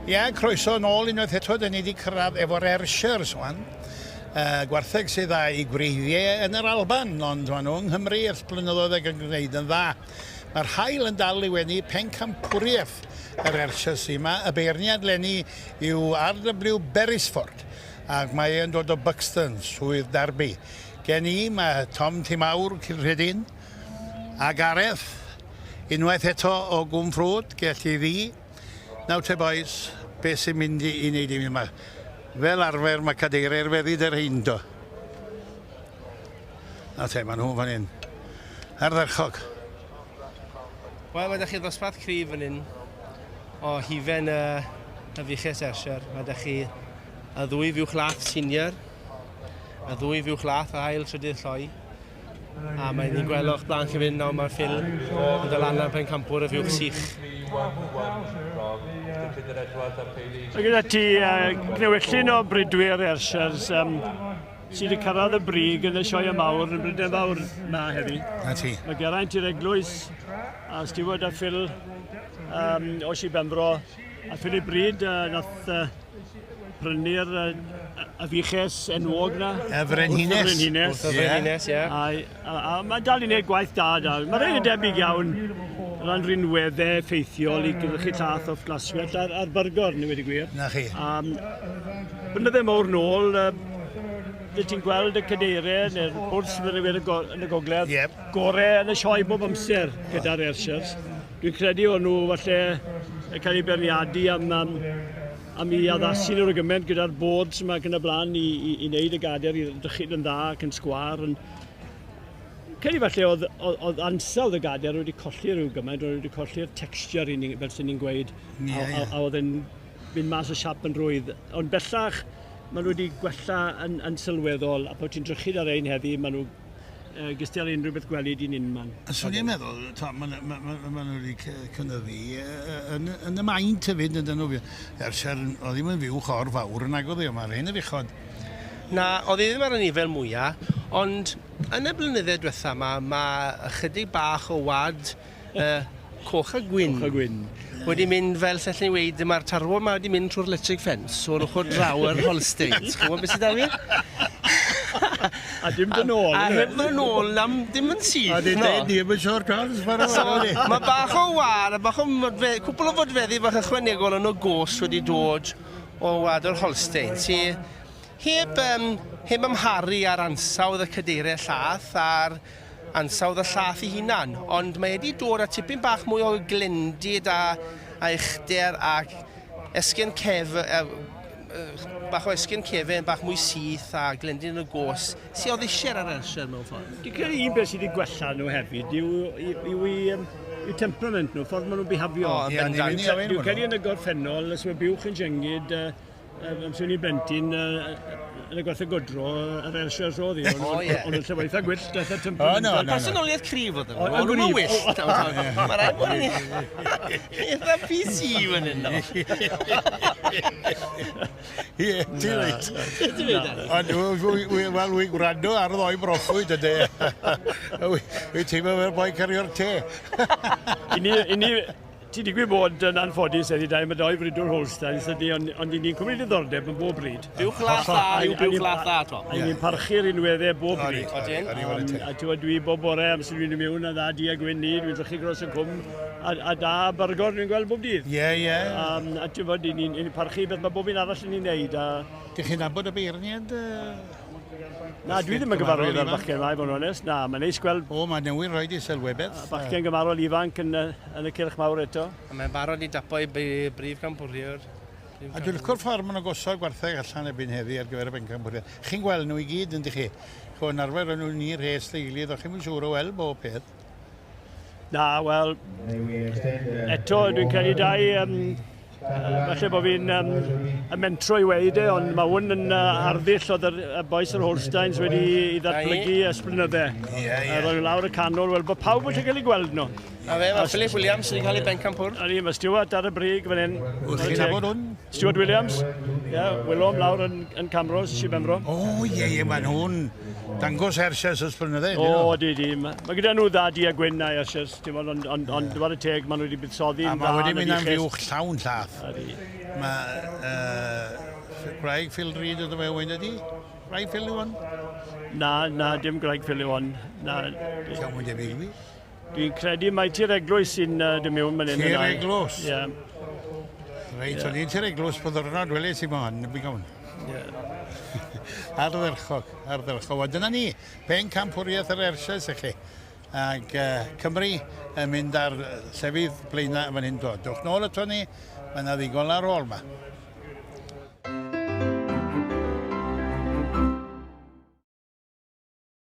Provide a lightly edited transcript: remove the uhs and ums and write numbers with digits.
Ie, croeso yn ôl unwaith eto, dyn ni wedi cyrraedd efo'r Ayrshires wan. Uh, gwartheg sydd â'i gwreiddiau yn yr Alban, ond maen nhw yng Nghymru ers blynyddoedd ac yn gwneud yn dda. Mae'r haul yn dal i wenu pencampwriaeth yr Ayrshires yma. Y beirniad leni yw RW Beresford, ac mae e'n dod o Buxton, Swydd Derby. Gen i, mae Tom Timawr, Cilrhedyn, a Gareth, unwaith eto o Gwm Ffrwd, Gelli Ddu. Nawr te bois, beth sy'n mynd i, i wneud i mi yma? Fel arfer mae cadeiriau'r feddyd yr hein do. Nawr te, maen nhw fan hyn. Ardderchog. Wel, mae ydych chi ddosbarth cryf fan hyn o hufen y, y fuches Ayrshire. Mae ydych chi y ddwy fuwch lath senior, y ddwy fuwch lath ail trydydd lloi, A mae ni'n gweld o'ch blaen chi fynd nawr, mae'r Phil yn dod lan ar pencampwr y fuwch sych. Mae gyda ti uh, gnewyllyn o bridwyr Ayrshires um, sydd wedi cyrraedd y brig yn y sioe mawr yn Bryden Fawr na heddi. Na ti. Mae Geraint i'r eglwys a Stewart a Phil um, o Sir Benfro a Phil i bryd uh, nath uh, prynu'r uh, y fuches enwog na. Y frenhines. Wrth y frenhines. Wrth y frenhines, ie. A, a, a mae dal i wneud gwaith da, da. Mae rhaid yn debyg iawn ran rinweddau effeithiol i gynhyrchu llath o glaswellt a'r, ar byrgor, ni wedi gwir. Na chi. Um, blynydde mawr nôl, uh, lle ti'n gweld y cadeiriau neu'r bwrdd sydd yn y, go yn y gogledd, yep. gore yn y sioe bob amser gyda'r Ayrshires. Dwi'n credu o'n nhw falle yn cael eu beirniadu am, am am i addasu nhw gymaint gyda'r boards yma ac yn y blaen i, i, i wneud y gader i ddychyd yn dda ac yn sgwar. Yn... Credu falle oedd, oedd, oedd ansawdd y gader wedi colli rhyw gymaint, oedd wedi colli'r texture i ni, fel sy'n ni'n gweud, yeah, a, yeah. a, a oedd yn mynd mas o siap yn rwydd. Ond bellach, maen nhw wedi gwella yn, yn sylweddol, a pan ti'n drychyd ar ein heddi, maen nhw uh, gystal unrhyw beth gwelid i'n unman. Swn i'n meddwl, maen ma, ma, ma nhw wedi cynyddu yn, yn y maint hefyd, yn dyn nhw. Ers er, oedd ddim yn fyw chor fawr yn agor ddi, mae'r hyn y fuchod. Na, oedd hi ddim ar y nifel mwyaf, ond yn y blynyddoedd diwetha yma, mae ychydig bach o wad uh, coch a gwyn. Coch a gwyn. Wedi mynd fel sell ni weid, mae'r tarwod ma wedi mynd trwy'r electric fence o'r ochr draw yr Holsteins. Ch'mod beth sydd 'da fi? A dim dod nôl. A heb ddod nôl am dim yn syth. A di dweud ni yn siŵr Charles, So, mae bach o war a bach o modfe, cwpl o fodfeddi bach ychwanegol yn y gos wedi dod o wlad yr Holstein, sy heb, um, heb amharu ar ansawdd y cadeiriau llath a'r ansawdd y llath ei hunan, ond mae wedi dod â tipyn bach mwy o glendid a, a uchder ac esgyrn cef, bach o esgyrn cefen, bach mwy syth a glendid yn y gos, sy oedd eisiau ar Ayrshire mewn ffordd. Dwi'n credu un beth sydd wedi gwella nhw hefyd yw, yw, yw, yw, yw temperament nhw, ffordd maen nhw'n bihafio. O, yn bendant. Dwi'n credu yn y gorffennol, os mae buwch yn jyngyd, Amser o'n i'n blentyn, yn y gwartheg godro, yr Ayrshires oedd hi. O, ie. Ond yn llefaetha gwyllt, daeth y temperament. O, no, no, no. Personoliaeth cryf oedd nhw. O, O'n nhw'n gryf. wyllt. Mae rhaid bod ni eitha PC fan hyn, no. Ie, ti'n reit. Ti'n reit, Dani? Ond wel, wy'n gwrando ar ddoi broffwyd ydy. Wy'n teimlo fel boi cario'r te. I ni, i ni, Ti'n digwydd bod yn anffodus heddi, Dai, mae doi fridwr Holsteins ydy, ond, ond i ni'n cymryd diddordeb yn bob bryd. Buwch lath dda yw buwch lath dda, Tom. A ni'n parchu'r unweddau bob bryd. Odyn. A ti'n gwybod, dwi bob bore amser dwi'n mynd mewn a dda di a gwyn ni, dwi'n drychu gros y cwm, a, a da byrgor dwi'n gweld bob dydd. Ie, ie. Um, a ti'n gwybod, ni'n ni, ni parchu beth mae bob un arall yn ei wneud. A... Dych chi'n nabod y beirniad? Na, dwi ddim yn gyfarwydd â'r bachgen yma, i fod yn onest. Na, mae'n neis gweld... O, mae newydd rhoi di sylwebeth. Bachgen gymarol ifanc yn, yn y cylch mawr eto. A mae'n barod i dapo i brif gampwriwr. A dwi'n licio'r ffordd maen nhw'n gosod gwartheg allan erbyn heddi ar gyfer y bencampwriaeth. Chi'n gweld nhw i gyd, yn chi? Ch'mod, yn arfer o'n nhw'n un rhes deulu, o'ch chi'm yn siŵr o weld bob peth. Na, wel, eto dwi'n credu dau, um, falle bod fi'n um, y mentro i weud e, ond mae hwn yn uh, arddull oedd yr, y boys yr Holsteins wedi i ddatblygu ers blynydde. Ie, ie. Roedd lawr y canol, wel, bod pawb wedi cael ei gweld nhw. A fe, mae Philip Williams wedi cael ei bencampwr. A ni, mae Stuart ar y brig fan hyn. Wyt chi'n nabod hwn? Stuart Williams, ie, yeah, Willom lawr yn, yn Camros, Sir Benfro. O, ie, ie, mae nhw'n... Dangos Ayrshires ers blynydde, O, di, di. Mae ma gyda nhw dda di a gwyn a Ayrshires, ti'n bod, ond ond, ond yeah. teg, maen nhw wedi buddsoddi yn dda. A mae wedi mynd am fuwch llawn llath. Mae gwraig Phil Reid oedd fe wyn ydi? Gwraig Phil yw hwn? Na, na, dim gwraig Phil yw hwn. Na. Iawn, mae'n debyg i fi. Dwi'n credu mai Tŷ'r Eglwys sy'n dy mewn fan hyn. Tŷ'r Eglwys? Ie. Reit, o'n i'n Tŷ'r Eglwys bod ddwrnod weles i mo hon, fi gawn. Ie. Ardderchog, ardderchog. Wel, dyna ni, pen campwriaeth yr Ayrshires i chi. Ac uh, Cymru yn mynd ar llefydd blaenau fan hyn dod. Dewch nôl ato ni, mae yna ddigon ar ôl yma.